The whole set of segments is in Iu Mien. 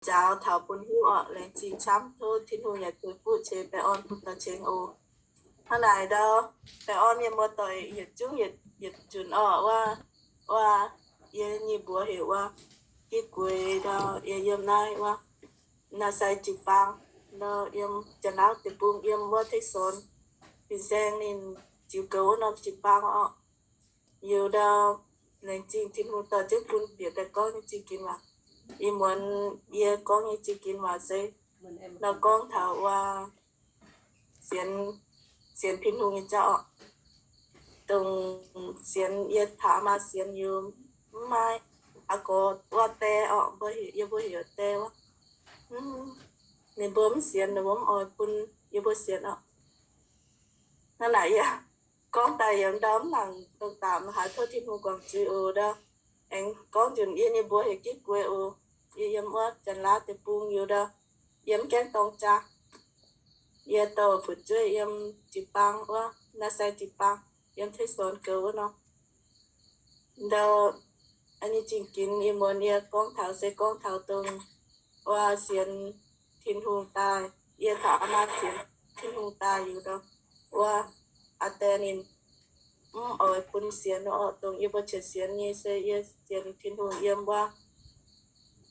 nzaaux taux bun hiuv orqc. Laengz zingh camv, tov Tin-Hungh yaac tuix fuqv ceix baengh orn bun doix cengx oc. Hnangv naaic ndau, baengh orn mienh muoz-doic yietc zungv yietc, yietc nzunc orqc. Wuov, wuov, yie nyei mbuox heuc wuov, Gitv Gueix ndau, yie yiem naaiv wuov, Naah Sai jiu-baang ndau, yiem Janx-Laauv deic-bung, yiem wuov Teiv Sorn fin-saeng ninh ziux goux wuov norm jiu-baang orqc. Youz ndau, laengz zingh Tin-Hungh dorh jienv bun bieqc daaih gorngv nyei zingh ginx waac. Ih muonz yie gorngv nyei zingh ginx waac se nor gorngv taux wuov sienx, sienx Tin-Hungh nyei jauv orqc. Dongh sienx yie taux maa sienx youz mv maaih, aa gorx wuov die orqc, mbuo heuc, yie mbuo heuc die wuov. Ninh mbuo mv sienx, ninh mbuo mv oix bun yie mbuo sienx orqc. Hnangv naaic yie gorngv daaih yiem ndau mv nangc dongh daapc haaix, tov Tin-Hungh guangc zuiz oc ndau. Aengx gorngv nzunc yie nyei mbuox heuc Gitv Gueix oc. Yie yiem wuov Janx-Laauv deic-bung youz ndau. Yie mv gaengh dorng jaa. Yie douh fu'jueiv yiem jiu-baang wuov, Naah Sai jiu-baang, yiem Teiv Sorn goux wuov nor. Ndau, an nyei zingh ginx ih muonz yie gorngv taux se gorngv taux dongh wuov sienx Tin-Hungh daaih, yie taux aa maa sienx Tin-Hungh daaih youz ndau, wuov aa die ninh mv oix bun sienx orqc. Dongh yie mbuo qiemx sienx nyei se yie sienx Tin-Hungh yiem wuov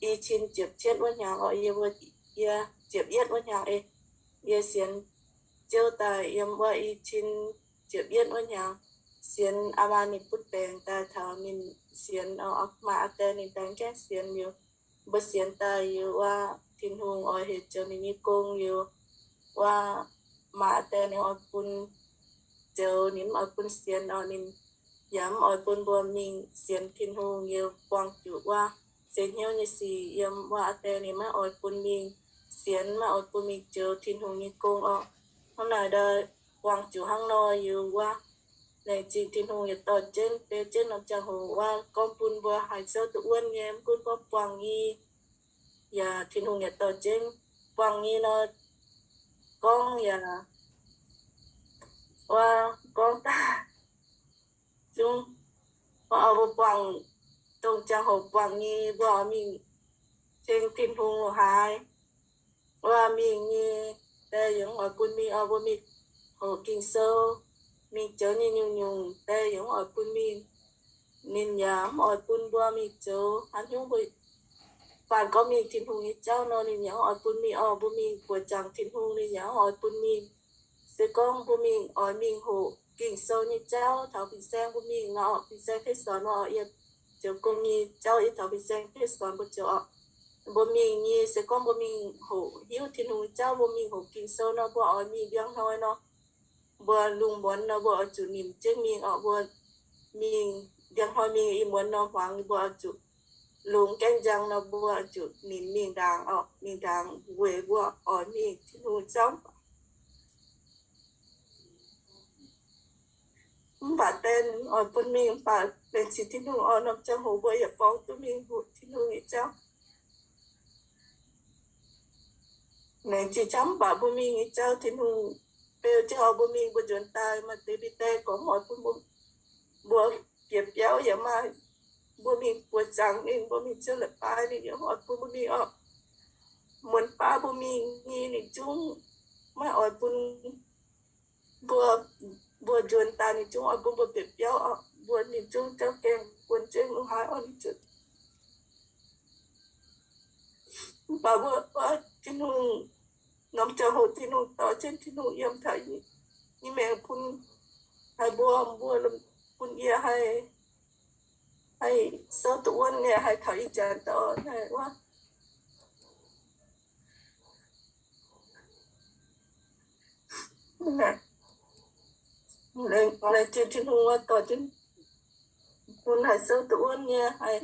i cin ziepc cietv wuov hnyangx orqc, yie mbuo, yie ziepc yietv wuov hnyangx ei, yie sienx Ziouv daaih yiem wuov i cin ziepc yietv wuov hnyangx, sienx aa maa ninh butv baengc daaih taux ninh sienx orqc, maaih aa die ninh daaih gaengh sienx youz. Mbuo sienx daaih youz wuov Tin-Hungh oix hec zoux ninh nyei gong youz. Wuov maaih aa die ninh oix bun zoux, ninh mv oix bun sienx orqc, ninh yaac mv oix bun mbuo mingh sienx Tin-Hungh youz, buangh zuqc wuov seix hnyouv nyei sic yiem wuov aa die ninh maiv oix bun mingh sienx, maiv oix bun mingh zoux Tin-Hungh nyei gong orqc. Hnangv naaic ndau, buangh zuqc hnangv nor youz wuov, laengz zingh Tin-Hungh yietc dorh jienv beu jienv norm ziangh hoc wuov gorngv bun mbuo haih souv duqv wuonv nyei, mv gunv gorngv buangh nyei yaac Tin-Hungh yietc dorh jienv. Buangh nyei nor gorngv yaac wuov gorngv daaih zungv, mbuo buangh, dongh ziangh hoc buangh nyei mbuo oix mingh ceng Tin-Hungh haaix, wuov mingh nyei die yaac mv oix bun mingh orqc, mbuo mingh hoqc Ging-Sou, mingh zoux nyei nyungc-nyungc die yaac mv oix bun mingh. Ninh yaac mv oix bun mbuo mingh zoux haaix nyungc mbuo faanh gorngv mingh Tin-Hungh nyei jauv nor, ninh yaac mv oix bun mingh orqc. Mbuo mingh buoqc zaangc Tin-Hungh ninh yaac mv oix bun mingh. Se gorngv mbuo mingh oix mingh hoqc Ging-Sou nyei jauv taux fin-saeng mbuo mingh nor, fin-saeng Teiv Sorn nor, yie zoux gong nyei jauv yie taux fin-saeng Teiv Sorn mbuo zoux orqc. Mbuo mingh nyei se gorngv mbuo mingh hoqc hiuv Tin-Hungh nyei jauv, mbuo mingh hoqc Ging-Sou nor, mbuo oix mingh ndiangx hnoi nor, mbuo lungh muonz nor mbuo oix zuqc nimc jienv mingh orqc. Mbuo mingh ndiangx hnoi mingh ih muonz nor hmuangx mbuo oix zuqc longx gaengh njang nor mbuo oix zuqc nimc mingh ndaangc orqc, mingh ndaangc weic mbuo oix mingh Tin-Hungh jauv. Mv baac die ninh oix bun mingh, mv baac laengz zingh Tin-Hungh orqc, norm ziangh hoc mbuo yaac borngz duqv mingh hoqc Tin-Hungh nyei jauv. Laengz zingh camv, mv baac mbuo mingh nyei jauv Tin-Hungh beu jienv oix mbuo mingh, mbuo nzuonx daaih maaih deix mbuo die gorngv mv oix bun mbuo, mbuo bieqc biauv yaac maaih, mbuo mingh buoqc zaangc ninh, mbuo mingh ziouc la'baaix ninh yaac mv oix bun mbuo mingh orqc. Muonz baav mbuo mingh nyei ninh zungv maiv oix bun mbuo, mbuo nzuonx daaih ninh zungv oix bun mbuo bieqc biauv orqc. Mbuo ninh zungv jauv gaengh buonv jienv lungh haaix orqc, ninh zuqc. Mv baac mbuo, Tin-Hungh, norm ziangh hoc Tin-Hungh dorh jienv, Tin-Hungh yiem taux nyei maengc bun haiz mbuo, mbuo bun yie haih, haih souv duqv wuonv nyei, haih taux ih zanc dorh haih wuov. Laengz zingh Tin-Hungh wuov dorh jienv bun haih souv duqv wuonv nyei, haih,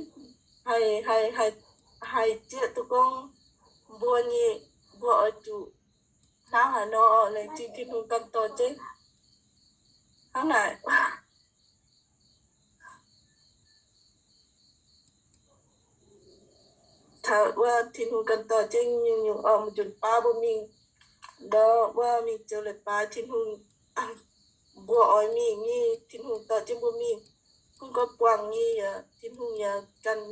haih, haih, haih zieqv duqv gorngv mbuo nyei, mbuo oix zuqc hnangv haaix nor. Laengz zingh Tin-Hungh ganh dorh jienv hnangv naaic. Taux wuov Tin-Hungh ganh dorh jienv nyungc-nyungc orqc, mbuo nzunc baav mbuo mingh ndau wuov mingh zoux leiz-baaix Tin-Hungh, mbuo oix mingh nyei Tin-Hungh dorh jienv mbuo mingh. Gunv gorngv buangh nyei yaac Tin-Hungh yaac ganh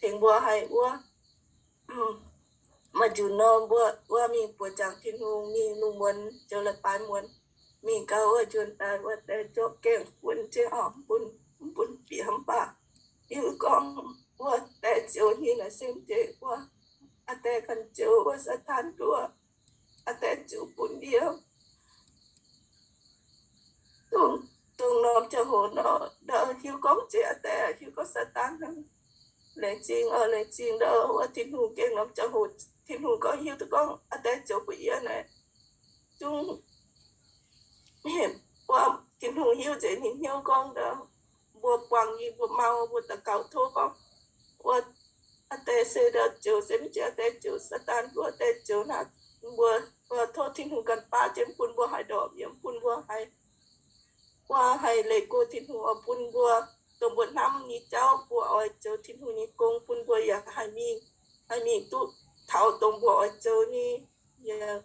tengx mbuo haih wuov njunh nor, mbuo wuov mingh buoqc zaangc Tin-Hungh, mingh lungh muonz, zoux leiz-baaix muonz, mingh gau wuov njunh daaih wuov deix zorqv gaengh bun jienv oc, mv bun, mv bun bieqc mv baac. Yie gorngv wuov deix zioux hingh naaic se mv zeiz wuov, aa deix ganh zioux wuov Saadaan nduov, aa deix zioux bun yie dongh, dongh norm ziangh hoc nor, ndau hiuv gorngv zeiz aa deix, hiuv gorngv Saadaan hnangv. Laengz zingh oc, laengz zingh ndau wuov Tin-Hungh gengh norm ziangh hoc, Tin-Hungh gorngv hiuv duqv gorngv aa deix zioux bun yie naaic, zungv wuov Tin-Hungh hiuv nzengc ninh hnyouv gorngv ndau mbuo buangh nyei, mbuo mau, mbuo daux gaux tov gorngv wuov aa deix se ndau zioux se mv zeiz aa deix zioux Saadaan, mbuo aa deix zioux naaic, mbuo, mbuo tov Tin-Hungh ganh baav jienv mv bun mbuo haih ndorpc, yaac mv bun mbuo haih, mbuo haih leih go Tin-Hungh oix bun mbuo dongh mbuo hnamv nyei jauv, mbuo oix zoux Tin-Hungh nyei gong, bun mbuo yaac haih mingh, haih mingh duqv taux dongh mbuo oix zoux nyei. Yie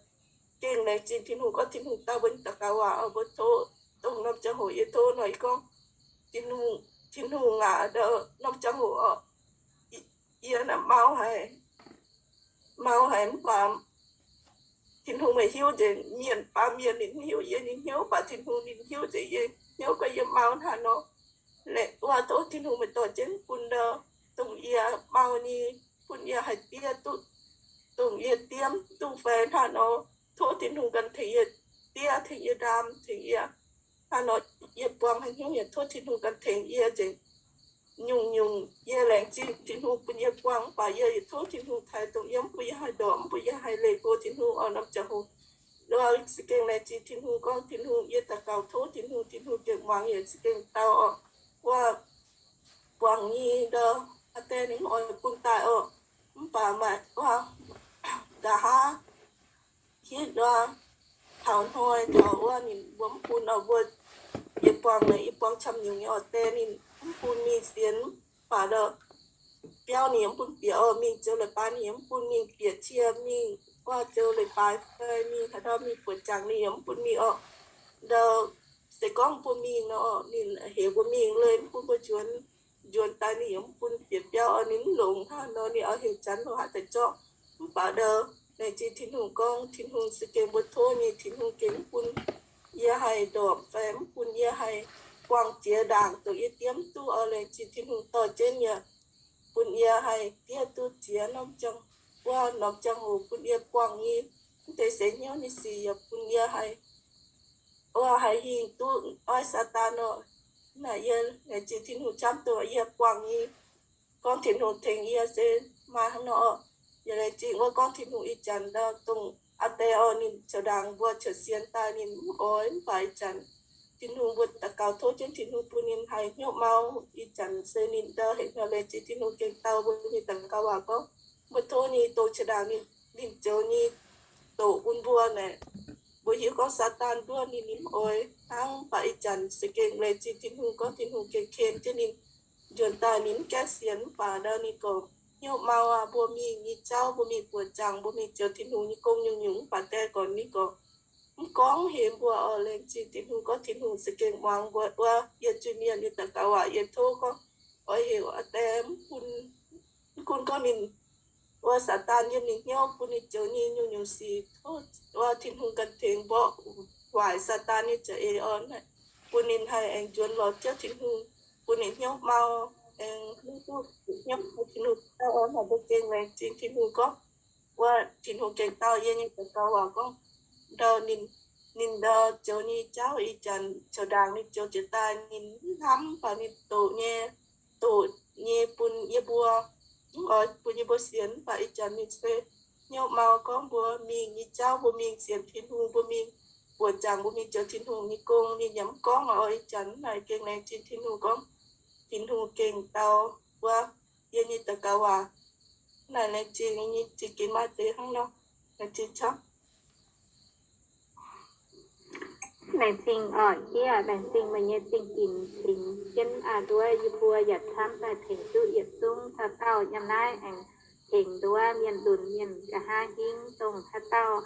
gengh laengz zingh Tin-Hungh gorngv Tin-Hungh dau mbuo nyei daux gaux waac oc. Mbuo tov dongh norm ziangh hoc yie tov nor, yie gorngv, Tin-Hungh, Tin-Hungh aac, ndau norm ziangh hoc oc, yie naaic mau haic, mau haic mv baac Tin-Hungh meih hiuv nzengc mienh, baamh mienh ninh hiuv yie nyei hnyouv, mv baac Tin-Hungh ninh hiuv nzengc yie hnyouv gorngv yie mau hnangv nor. Laengz, wuov tov Tin-Hungh meih dorh jienv bun ndau dongh yie mau nyei, bun yie haih diev duqv, dongh yie diev duqv fai hnangv nor. Tov Tin-Hungh ganh tengx yie diev, tengx yie ndaam, tengx yie hnangv nor. Yie buangh haaix nyungc yaac tov Tin-Hungh ganh tengx yie nzengc. Nyungc-nyungc yie laengz zingh Tin-Hungh bun yie buangh, mv baac yie yietc tov Tin-Hungh taaih dongh yie mv bun yie haih ndorpc, mv bun yie haih leih go Tin-Hungh oc. Norm ziangh hoc, yie za'gengh laengz zingh Tin-Hungh gorngv Tin-Hungh, yie daux gaux tov Tin-Hungh, Tin-Hungh gengh muangx yie za'gengh dau oc. Wuov buangh nyei ndau aa deix ninh mv oix bun daaih oc. Mv baac maaih wuov nqa'haav hitv wuov taux hnoi taux wuov ninh mbuo mv bun oc, mbuo yie buangh naaic, yie buangh camv nyungc nyei oc, deix ninh mv bun mingh sienx, mv baac ndau biauv ninh yaac mv bun bieqc oc, mingh zoux leiz-baaix ninh yaac mv bun mingh bieqc cie mingh, wuov zoux leiz-baaix fai mingh haaix ndau mingh buoqc zaangc ninh yaac mv bun mingh oc. Ndau se gorngv mbuo mingh nor, ninh heuc mbuo mingh leih, mv bun mbuo njuonx, njuonx daaih ninh yaac mv bun bieqc biauv oc, ninh mv longx hnangv nor, ninh oix heuc janx lorqc haaix daaih zorqv. Mv baac ndau laengz zingh Tin-Hungh gorngv, Tin-Hungh se gengh mbuo tov nyei, Tin-Hungh gengh mv bun yie haih ndorpc fai mv bun yie haih buangh jiex ndaangc dongh yie diev mv duqv oc. Laengz zingh Tin-Hungh dorh jienv yie, bun yie haih diev duqv jiex norm ziangh, wuov norm ziangh hoc bun yie buangh nyei mv deix seix hnyouv nyei sic yaac bun yie haih, wuov haih hingh duqv oix Saadaan oc. Naaic yie laengz zingh Tin-Hungh camv dongh yie buangh nyei. Gorngv Tin-Hungh tengx yie se maaih hnangv nor oc. Yie laengz zingh wuov gorngv Tin-Hungh ih zanc ndau dongh aa deix oc, ninh ziouc ndaangc mbuo ziouc sienx daaih ninh mv oix, mv baac ih zanc Tin-Hungh mbuo daux gaux tov jienv Tin-Hungh bun ninh haih hnyouv mau. Ih zanc se ninh ndau heuc hnyouv laengz zingh Tin-Hungh gengh dau mbuo nyei daux gaux waac gorngv, mbuo tov nyei dongh ziouc ndaangc ninh, ninh zoux nyei doqc bun mbuo naaic. Mbuo hiuv gorngv Saadaan nduov ninh, ninh mv oix hnangv, mv baac ih zanc se gengh laengz zingh Tin-Hungh gorngv Tin-Hungh gengh ken jienv ninh. Njuonx daaih ninh mv gaengh sienx, mv baac ndau ninh gorngv hnyouv mau aqv. Mbuo mingh nyei jauv, mbuo mingh buoqc zaangc, mbuo mingh zoux Tin-Hungh nyei gong nyungc-nyungc, mv baac deix gorngv ninh gorngv mv gorngv hemx mbuo oc. Laengz zingh Tin-Hungh gorngv Tin-Hungh se gengh muangx mbuo wuov yie zuiz-mienh nyei daux gaux waac. Yie tov gorngv oix heuc aa deix mv bun, mv gunv gorngv ninh wuov Saadaan yiem ninh hnyouv bun ninh zoux nyei nyungc-nyungc sic, tov wuov Tin-Hungh ganh tengx mborqv waaic Saadaan nyei za'eix oc. Bun ninh haih aengx nzuonx lorz Ziouv Tin-Hungh, bun ninh hnyouv mau, aengx mv duqv hnyouv Tin-Hungh dau oc. Naaic mbuo gengh laengz zingh Tin-Hungh gorngv wuov Tin-Hungh gengh dau yie nyei daux gaux waac gorngv ndau ninh, ninh ndau zoux nyei jauv ih zanc ziouc ndaangc ninh zoux jiex daaih, ninh mv hnamv baac ninh doqc nyei, doqc nyei bun yie mbuo, mv oix bun yie mbuo sienx, mv baac ih zanc ninh se hnyouv mau gorngv mbuo mingh nyei jauv, mbuo mingh sienx Tin-Hungh, mbuo mingh buoqc zaangc, mbuo mingh zoux Tin-Hungh nyei gong, ninh yaac mv gorngv oc. Ih zanc naaic gengh laengz zingh Tin-Hungh gorngv Tin-Hungh gengh dau wuov yie nyei daux gaux waac. Naaic laengz zingh nyei zingh gengh maaih deix hnangv nor. Laengz zingh camv. Laengz zingh oc, yie laengz zingh meih nyei zingh ginx cingx jienv aa nduov yie mbuo yaac camv daaih tengx duqv yietc zungv haaix dauh yiem naaiv aengx tengx nduov mienh lunx mienh nqa'haav hingv dongh haaix dauh